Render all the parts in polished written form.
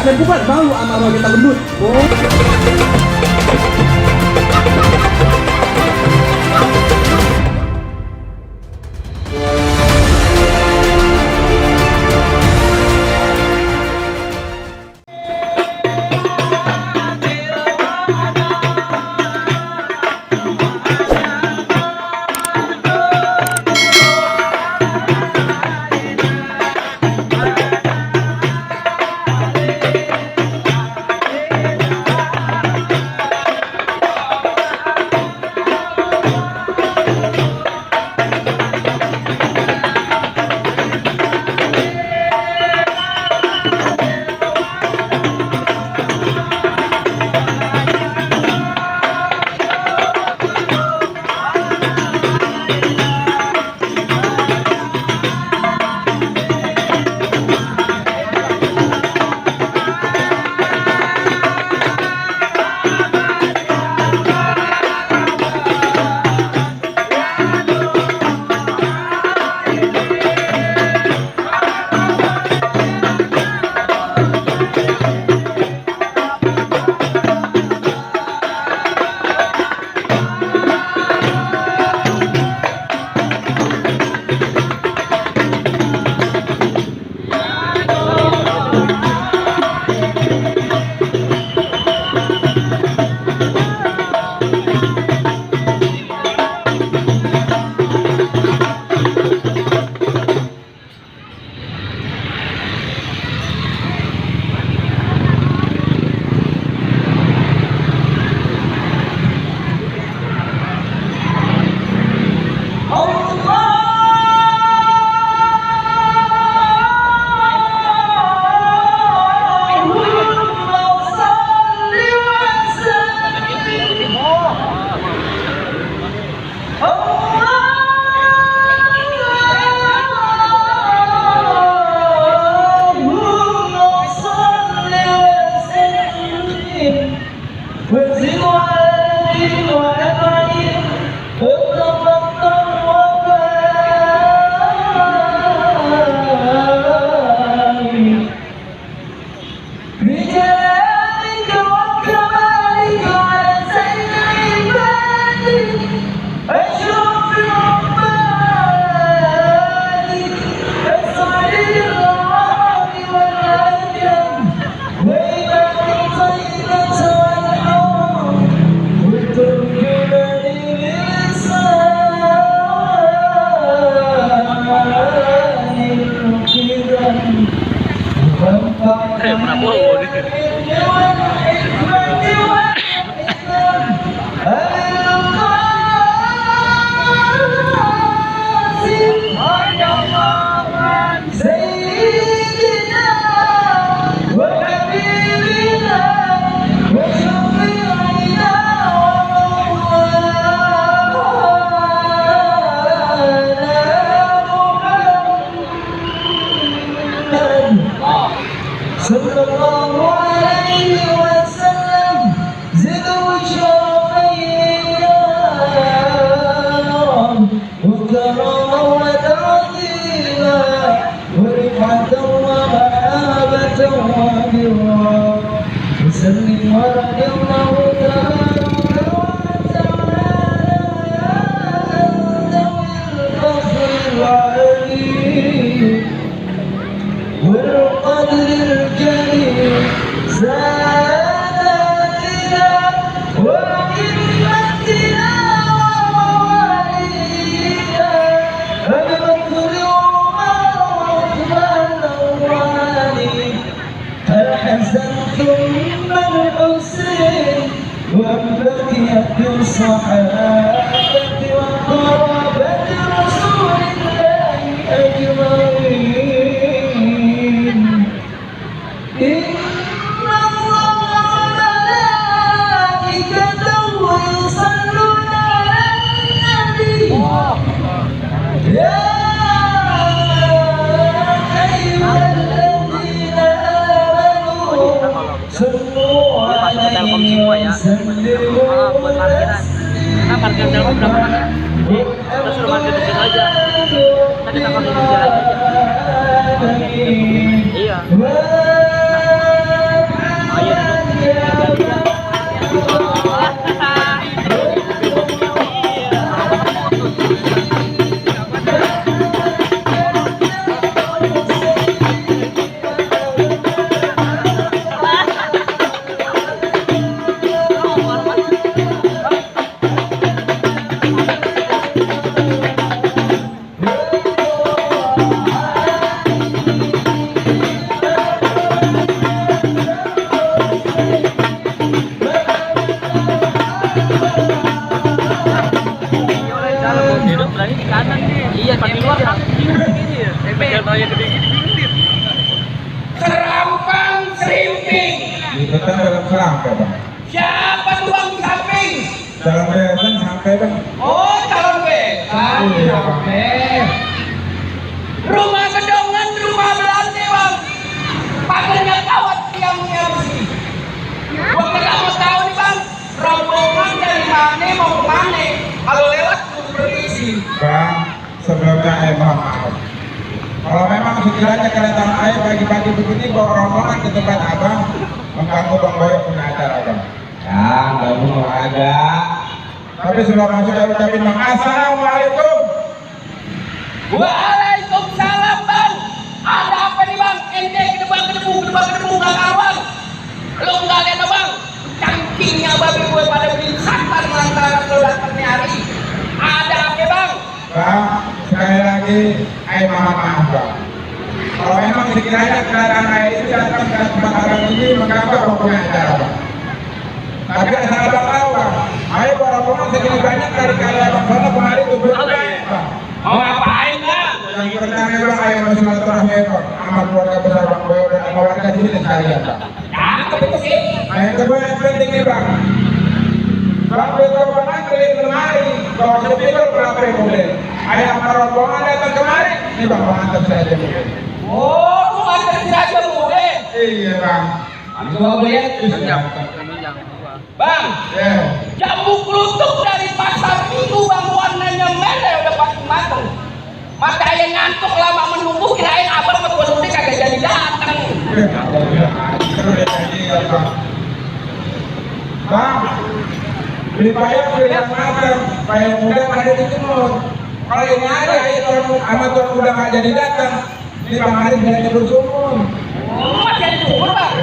main pukulan malu sama kita gendut. Telkom semua ya. Buat parkiran. Nah, parkir Telkom berapa mas? Kita suruh parkir di situ aja. Kita parkir di jalan aja. Iya. Kita dalam sampai bang. Siapa tuh bang di samping? Dalam besan sampai bang. Oh, calon besan. Iya bang. Rumah gedongan, rumah belanda bang. Pagernya kawat, tiangnya besi. Gua kagak mau tahu nih bang, rombongan dari mana mau kemana? Kalau lewat kudu berisi. Bang, sebelumnya mohon maaf. Kalau memang sekiranya kedatangan ayah pagi-pagi begini bawa rombongan ke tempat abang, mengganggu Bang Boyo punya acara bang. Ya, nggak mau ada. Tapi sebelum masuk saya ucapin bang, assalamualaikum. Waalaikumsalam bang. Ada apa nih bang? Ente kedebang nggak kawan. Lo nggak lihat bang? Cangkingnya babi gue pada beli khatar lantaran lo datangnya hari. Ada apa bang? Bang, sekali lagi, ayah mohon maaf bang. Kalau memang sekiranya kedatangan ayah itu datang ke tempat abang ini mengganggu abang punya acara bang. Tapi asal abang tahu bang, ayah bawa rombongan segini banyak dari kali abang sana kemari itu berbaik bang. Mau ngapain bang? Yang pertama bang, ayah mau silaturahmi bang, sama keluarga besar Bang Boyo dan sama warga di sini sekalian bang. Cakep itu sih. Yang kedua yang penting nih bang, bang besok bang antri kemari, bawa sepikul berapa mobil. Ayah sama rombongan datang kemari, ini bang mau antar saya aja mobil. Oh, lu nganter saja mude. Iya bang. Coba gue lihat. Bang, Ya. jambu kelutuk dari pasar minggu bang, warnanya merah udah pasti mateng. Maka yang ngantuk lama menunggu, kirain abang sama tuan muda kagak jadi datang. Bang, beli payung beli yang matang, payung muda ada di timur. Kalau ini ada, itu sama tuan muda nggak jadi datang. Ini bang Haris bisa nyebur sumur. Masih ada sumur bang.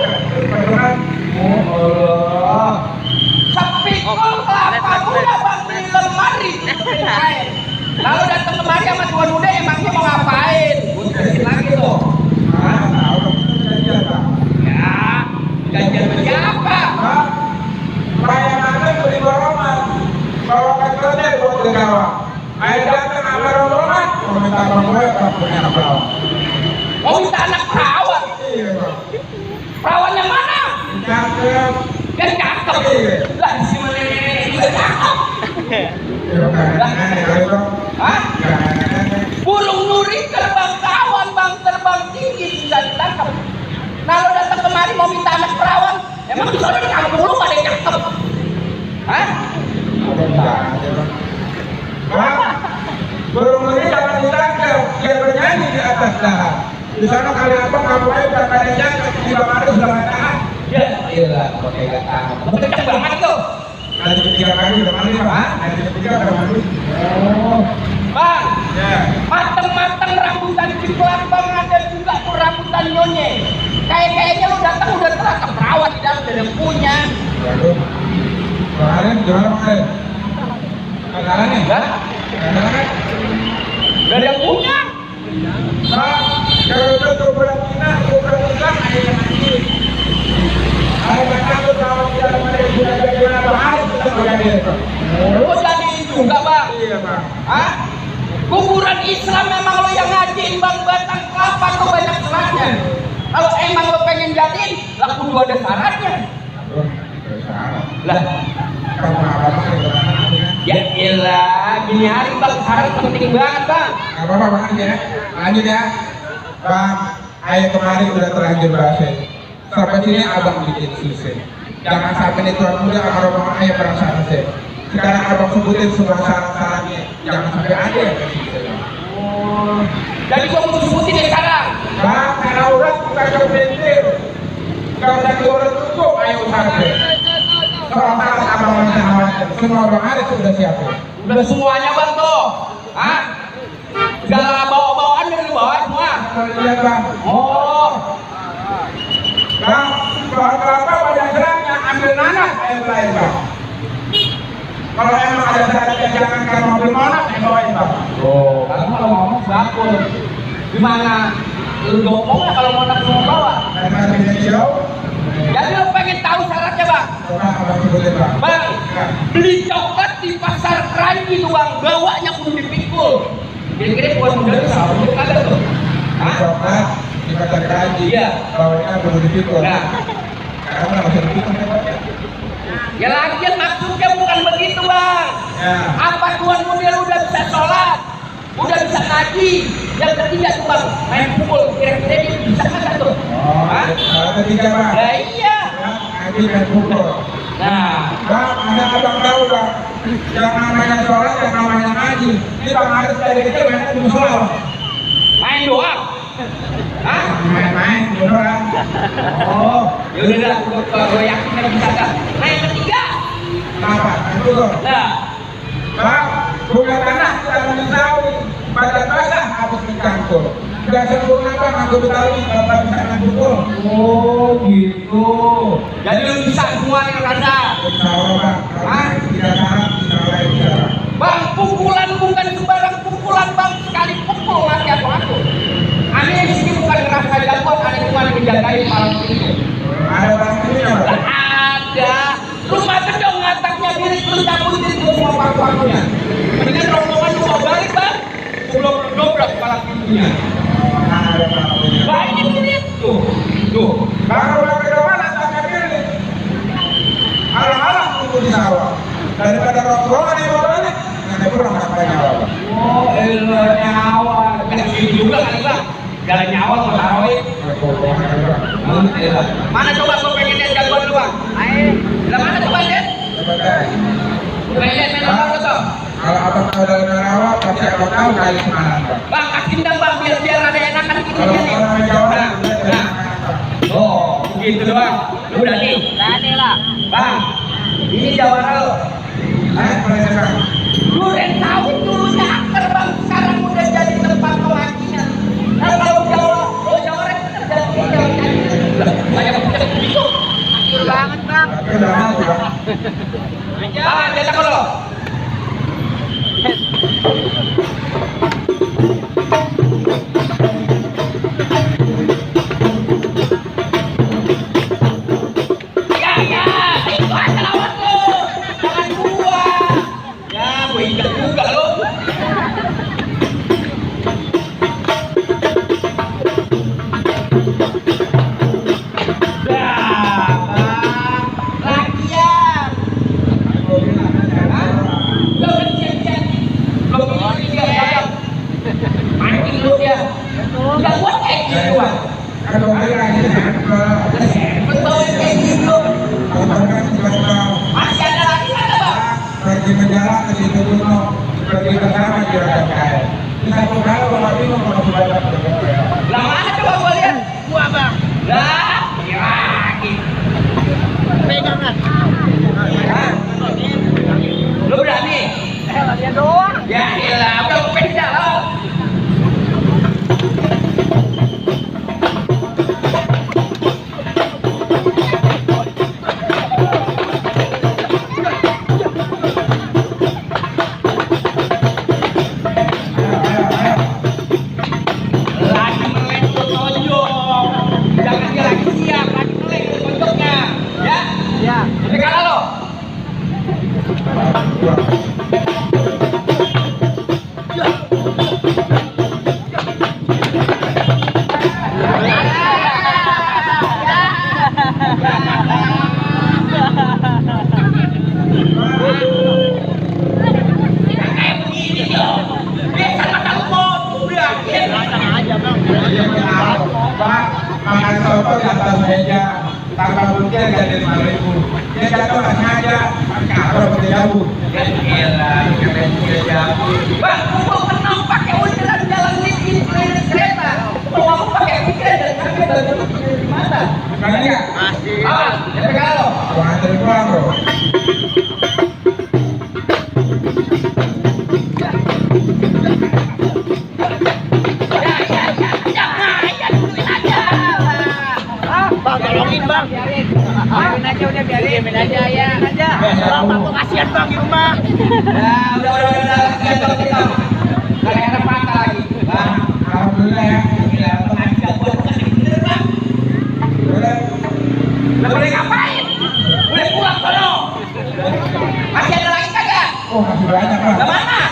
Oh Allah. Sepikul kelapa muda bang beli lemari. Lalu datang kemari sama tuan muda, emangnya mau ngapain? Lagi tuh. Ah, tahu dong, itu janjian bang. Ya, gantian sama siapa? Bang, payung matang beli borongan, bawa ke kerja buat ke gawang. Ayo datang sama rombongan, mau minta bang Boyo bang punya anak bawang. Mau minta anak perawan. Iya bang. Perawan yang mana? Cakep. Yang cakep. Lah si mana nenek juga cakep. Iya bang, ayo bang. Hah? Jangan. Burung nuri terbang kawan bang, terbang tinggi bisa ditangkap. Nah lo datang kemari mau minta anak perawan, emang di sana di kampung lu ada yang cakep? Hah? Bang, burung ini jangan ditangkap, biar bernyanyi di atas dahan. Di sana kali abang kamu aja udah pada jangkep, di bang Haris udah nggak tahan. Ya, iya, pakai gak tahan. Kenceng banget tuh. Nanti ketiga kali udah mandi bang, nanti ketiga udah mandi. Oh, Bang, ya. mateng-mateng rambutan ciplang bang, ada juga tuh rambutan nyonye. Kayaknya lu datang udah terasa perawan di dalam dan punya. Waduh, bang Haris gimana bang Haris? Katakan nih, Hah? katakan. Dari yang punya. Bang, kalau itu bulan Cina, bulan Islam, ayo yang mandi. Ayo yang takut sama dia pada bulan bagaimana bang Haris kita menjadi itu. Lu jadi juga bang. Iya bang. Hah? Kuburan Islam memang lo yang ngajiin bang, batang kelapa tuh banyak syaratnya. Kalau emang lo pengen jadiin, lah kudu ada syaratnya. Aduh, salah. Lah, Kamu apa-apa nih, bang? ya iyalah, gini hari bang, syarat penting banget bang. Gak apa-apa bang aja ya. Lanjut ya. Bang, ayah kemarin udah terlanjur bahasa. Sampai sini abang bikin selesai. Jangan sampai nih tuan muda sama rombongan ayah merasa selesai. Sekarang abang sebutin semua syarat-syaratnya. Jangan sampai ada yang selesai. Oh, jadi gua mau sebutin ya sekarang. Bang, karena urat bukan kebentir. Kalau dari urat cukup, ayo sampai. Soal syarat abang masih khawatir. Semua bang Haris sudah siap. Udah semuanya bang tuh. Hah? Segala bawa-bawaan dari bawah semua. Lihat bang. Oh, Bang, pohon kelapa pada serangnya ambil nanas air lain bang. Kalau emang ada syaratnya jangan kamu ambil nanas yang bawain bang. oh, kalau ngomong bakul. Gimana? Lu ngomongnya kalau mau nak semua bawa. Karena tidak jauh, Jadi lu pengen tahu syaratnya bang? coba abang sebutin bang. Bang, Ya. beli coklat di pasar Keranji tuh bang, bawanya kudu dipikul. Kira-kira buat modal itu sama itu kagak tuh? Hah? Coklat di pasar Keranji. Iya. Bawahnya perlu dipikul. Nah, Kamu nggak usah begitu. Ya lagian maksudnya bukan begitu bang. Ya. Apa tuan model udah bisa sholat, udah bisa ngaji, yang ketiga tuh bang main pukul, kira-kira dia bisa nggak tuh? Oh, Hah? kalau ketiga bang. Ya iya. Ya, ngaji dan pukul. Nah, Bang, ada abang tahu bang, yang namanya sholat, yang namanya ngaji, ini bang harus dari kecil main musola. main doang. Hah? Main-main, beneran. Oh, yaudah dah, gue yakin kan bisa kan. Nah yang ketiga, Kenapa? Itu tuh. nah, Bang, bunga tanah kita mau tahu, badan basah harus dicampur. Tidak sempurna bang, aku betawi kalau nggak bisa ngampur. oh gitu. Jadi lu bisa semua dengan rasa. Insya Allah bang, kalau Hah? tidak salah, insya Allah bisa bang. Bang, pukulan bukan sembarang pukulan bang, sekali pukul mati aku. Aneh di sini bukan ngerasa jagoan, aneh cuma ngejagain malam itu. Ada bang ininya bang. Gak ada. Rumah gedung atapnya milik lu cabutin tuh semua paku-pakunya. Mendingan rombongan lu mau balik bang, belum dobrak kepala pintunya. Ada bang ininya. Banyak ini tuh, tuh. Bang, udah ke depan atapnya pilih. Alang-alang tunggu di sawah. Daripada rombongan yang mau balik, nanti pulang sampai nyawa bang. Oh, elah nyawa. Ada sini juga kan bang. Jalan nyawa mau tarawih. Rombongan ya, bang. Mana coba gue pengen lihat jagoan lu bang? Ayo. Lah mana coba lihat? Coba deh. Pengen lihat main apa tuh? Kalau abang tahu dari nyawa, pasti abang tahu kali kemana bang. Bang, kasih dong bang, biar ada enakan gini Kalau gini. orang Jawa, Nah, nah. Oh, begitu doang. Lu berani? Berani lah. Bang, ini jawara lo. bang. Lu yang tahu dulunya akar bang, sekarang udah jadi tempat pelancongan. Nah kalau Jawa, lo jawara itu terjadi Jawa jadi. Banyak begitu. Akil banget bang. Tapi udah mati bang. Ah, cetak lo. Ya, ya, itu aja lawan lo. Jangan gua. Ya, gue ingat juga lo. Kalau bilang ini pergi menjalan ke situ dulu, pergi ke sana kira-kira kaya. Bisa kaya kalau bingung kalau sudah Lah mana coba gua lihat? Gua bang. Lah, lagi. Pegangan. Lu berani? Dia doang. Ya elah, udah gua pengen jalan. Lagi melek tuh tonjok. Jangan dia lagi siap, lagi melek tuh tonjoknya. Ya? Ya. Jadi kalah lo. Kayak begini dong. Biasa makan pot. Udah, aja bang. Pak, makan soto di atas meja, tambah buntir jadi 5.000. Dia jatuh nggak sengaja, pakai apa pakai jabu. Ya elah, keren dia jago. Bang, gua pernah pakai orderan jalan licin keliling kereta. Kalau aku pakai pikiran dan kaki baru di mata. Bukan dia, Ah, jadi kalau jangan dari pulang bro. Bang, tolongin bang. Biarin aja udah biarin aja ya. Bang, aku kasihan bang di rumah. ya udah kasihan kalau kita. Gak ada patah lagi. Bang, Alhamdulillah ya. gila, pengajian buat kasih bener bang. Boleh. Lah boleh ngapain? Boleh pulang sono. Masih ada lagi kagak? Oh masih banyak Ke bang. mana?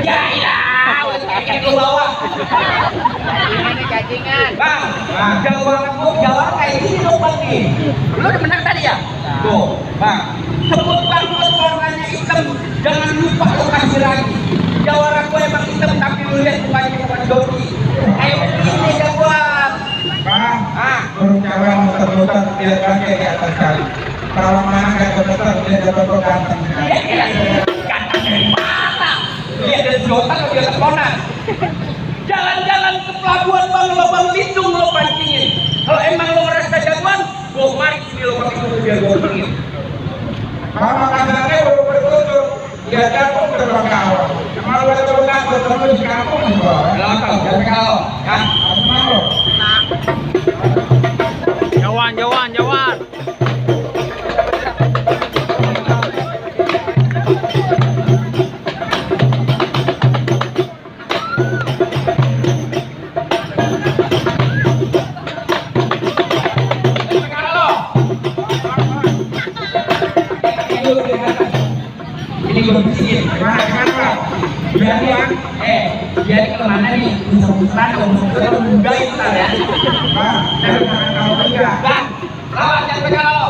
Ya ilah, kayak lu bawa. Ini cacingan. Bang, Jawa kayak gini dong bang nih. Lu udah menang tadi ya? Tuh, bang. Sebut banget warnanya hitam. Jangan lupa lu kasih lagi. Jawara gue emang hitam tapi lu lihat mukanya bukan Dodi. Ayo ini jagoan. Bang, burung Jawa muter-muter tidak bangkai di atas kali. Kalau mana nggak muter dia dapat ganteng. Ganteng dari mana? Lihat dari Jota atau dia terponan. Jalan-jalan ke pelabuhan bang lindung lo pancingin. Kalau emang lo merasa jagoan, gue mari sini lo pakai itu biar gue pancingin. Mama kasarnya baru bertutur. Dia jatuh terbang ke awal. Kalau ada terbang bertemu di kampung juga. Belakang, jangan kalau, kan? Harus malu. Jawan. Ini gue bisikin. Gimana? Biar kemana nih? Musuh-musuhan, musuh-musuhan, mudah itu kan ya. Bang, dari mana kamu kerja? Bang, lawan jangan pegang lo.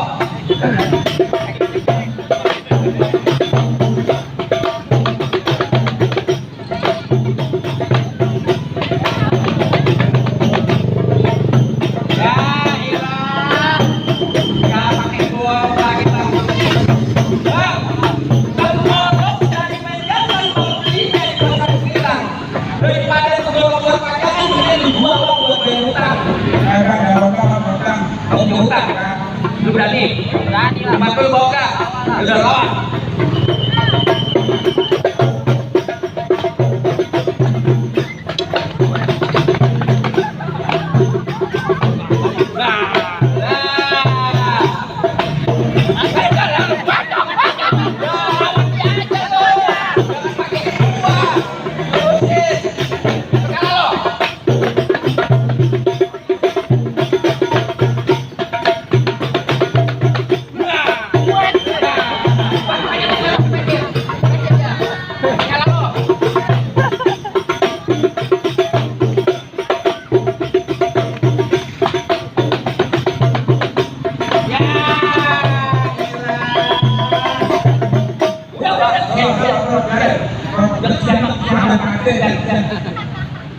Ya ilah, nggak pakai gua lagi bang. Bang, satu golok dari meja kan mau beli dari pasar kita. Daripada golok buat pajangan, mending gua buat bayar utang. Bang, ada apa utang? Kamu punya utang? Lu berani? Berani lah. Cuma lu bawa gak? Udah lawan.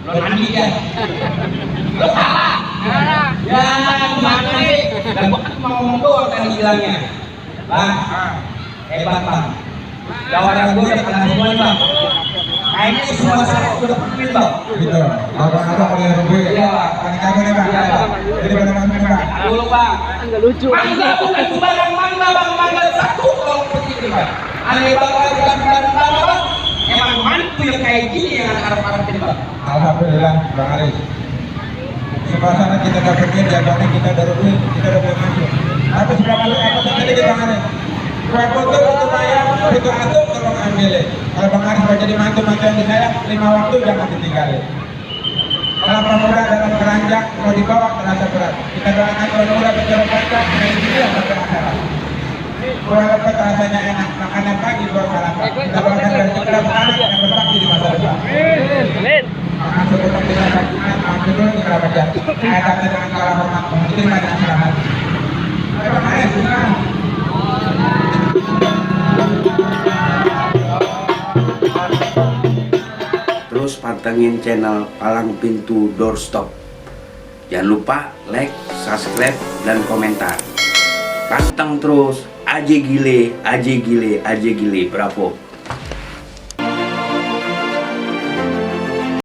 Lo mandi ya? Lo salah. Ya gimana nih? Dan gua kan mau ngomong doang tadi bilangnya. Bang, hebat bang. Jawara gua udah pernah semua nih bang. Kayaknya semua salah udah penuhin bang. Gitu. Abang-abang boleh rugi. Iya. Kamu nih bang. Iya, Bang. Jadi pada mana bang? Dulu bang. Enggak lucu. Mangga bukan sembarang mangga bang. Mangga satu kalau begini bang. Aneh banget bukan sembarang mangga bang. Emang mantu yang kayak gini yang harap-harapin bang. Alhamdulillah Bang Aris. Suasana kita dapat duit, jabatan kita ada duit, kita udah boleh masuk. Apa sudah masuk apa tadi kita Bang Aris? Kue foto untuk bayar, itu atur tolong ambilin. Kalau Bang Aris mau jadi mantu-mantu yang disayang, 5 waktu jangan ditinggalin. Kalau pemuda dalam keranjang mau dibawa terasa berat. Kita doakan pemuda berjalan panjang dari sini sampai akhirat. Kue lepet rasanya enak, makanan pagi buat sarapan. Kita doakan dari kita anak yang berbakti di masa depan. Amin. Masuk untuk kita saksikan, dulu kita baca. Ayatnya dengan kalah hormat, menerima dan selamat. Ayo Bang Aris, silakan. Terus pantengin channel Palang Pintu Doorstop. Jangan lupa like, subscribe, dan komentar. Panteng terus, aja gile, bravo.